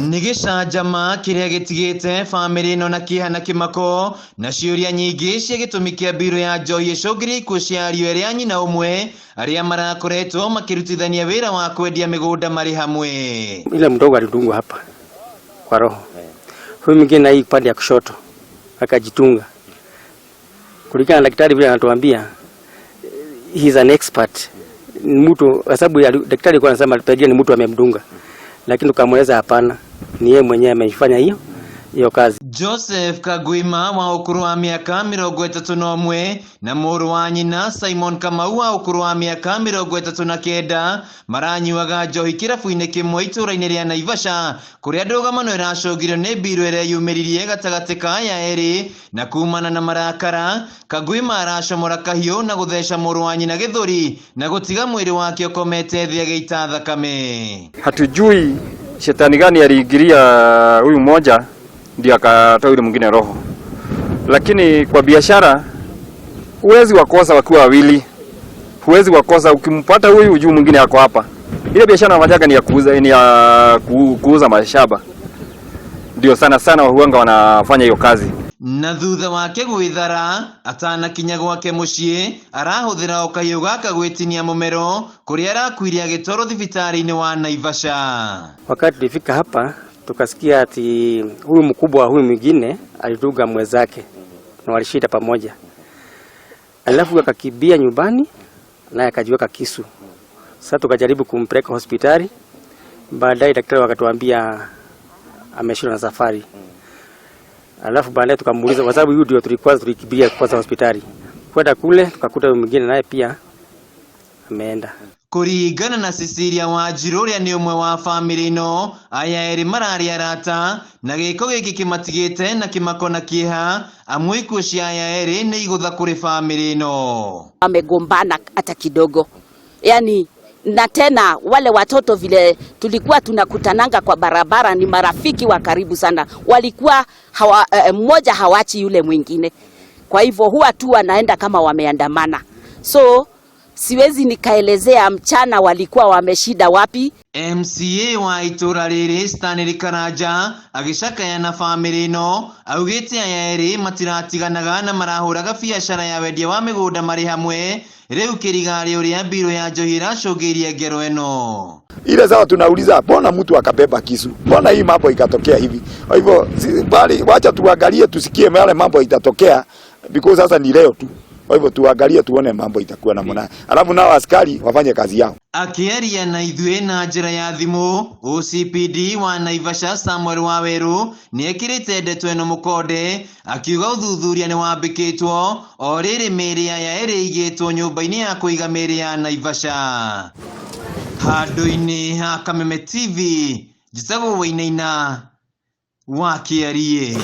Nĩ gĩcanjama kĩrĩa gĩtigĩte bamĩrĩ ĩno na kĩeha na kĩmako na ciũria nyingĩ cia gĩtũmi kĩa mbirũ ya njohi ĩcũngĩrie ikuũ cia ariũ erĩ a nyina ũmwe arĩa marakoretwo makĩrutithania wĩra wa kwendia mĩgũnda marĩ hamwe. Ile mdogo alidungwa hapa kwa roho, huyu mwingine na hii upande ya kushoto akajitunga. Kulingana na daktari vile anatuambia, he is an expert. Ni mtu kwa sababu daktari alikuwa anasema pengine ni mtu amemdunga, lakini tukamweleza hapana, ni yeye mwenyewe ameifanya hiyo hiyo kazi. Joseph Kagwima wa ũkũrũ wa mĩaka 31 na mũrũ wa nyina Simon Kamau wa ũkũrũ wa mĩaka 39 maranyuaga njohi kĩrabu-inĩ kĩmwe itũũra-inĩ rĩa Naivasha kũrĩa ndũgamano ĩracũngirwo nĩ mbirũ ĩrĩa yumĩririe gatagatĩ ka aya erĩ na kumana na marakara Kagwima aracomora kahiũ na gũtheca mũrũ wa nyina gĩthũri na gũtiga mwĩrĩ wake ũkomete thĩ agĩita thakame. Hatujui shetani gani aliingilia huyu mmoja ndio akatoa yule mwingine roho, lakini kwa biashara huwezi wakosa wakiwa wawili, huwezi wakosa. Ukimpata huyu ujui mwingine ako hapa. Ile biashara wanafanyaga ni ya kuuza, ni ya kuuza mashamba, ndio sana sana wahuanga wanafanya hiyo kazi. Na thutha wake gwĩthara atanakinya gwake mũciĩ arahũthĩra o kahiũ gaka gwĩtinia mũmero kũrĩa arakuire agĩtwarwo thibitarĩ-inĩ wa Naivasha. Wakati tulifika hapa tukasikia ati huyu mkubwa wa huyu mwingine alidunga mwenzake na walishinda pamoja, alafu akakimbia nyumbani naye akajiweka kisu. Sasa tukajaribu kumpeleka hospitali, baadaye daktari wakatuambia ameshindwa na safari. Alafu baadaye tukamuuliza, kwa sababu huyu ndio tulikuwa tulikimbia kwanza hospitali, kwenda kule tukakuta huyu mwingine naye pia ameenda. Kũringana na Cecilia Wanjiru ũrĩa nĩ ũmwe wa bamĩrĩ ĩno, aya erĩ mararĩ arata na gĩko gĩkĩ kĩmatigĩte na kĩmako na kĩeha amu ikuũ cia aya erĩ nĩ igũtha kũrĩ bamĩrĩ ĩno. Wamegombana hata kidogo, yani na tena wale watoto vile tulikuwa tunakutananga kwa barabara ni marafiki wa karibu sana, walikuwa mmoja hawachi yule mwingine, kwa hivyo huwa tu wanaenda kama wameandamana, so siwezi nikaelezea mchana walikuwa wameshida wapi. MCA wa itũra rĩrĩ Stanley Karanja agĩcakaya na bamĩrĩ ĩno augĩte aya erĩ matiratiganaga na marahũraga biacara ya wendia wa mĩgũnda marĩ hamwe rĩu kĩrigarĩ ũrĩa mbirũ ya njohi ĩracũngĩrĩria ngero ĩno. Ile sawa tunauliza, mbona mtu akabeba kisu? Mbona hii mambo ikatokea hivi? Kwa hivyo bali wacha tuangalie tusikie yale mambo itatokea, because sasa ni leo tu. Kwa hivyo tuangalie tuone mambo itakuwa namna. Alafu nao askari wafanye kazi yao. Akĩaria na ithuĩ na njĩra ya thimũ OCPD wa Naivasha Samuel Waweru nĩekĩrĩte ndeto ĩno mũkonde akiuga ũthuthuria nĩ wambĩkĩtwo o rĩrĩ mĩĩrĩ aya ĩrĩ ĩigĩtwo nyũmba-inĩ ya kũiga mĩĩrĩ ya Naivasha. Handũ-inĩ ha Kameme TV njĩtagwo Wainaina wa Kĩariĩ.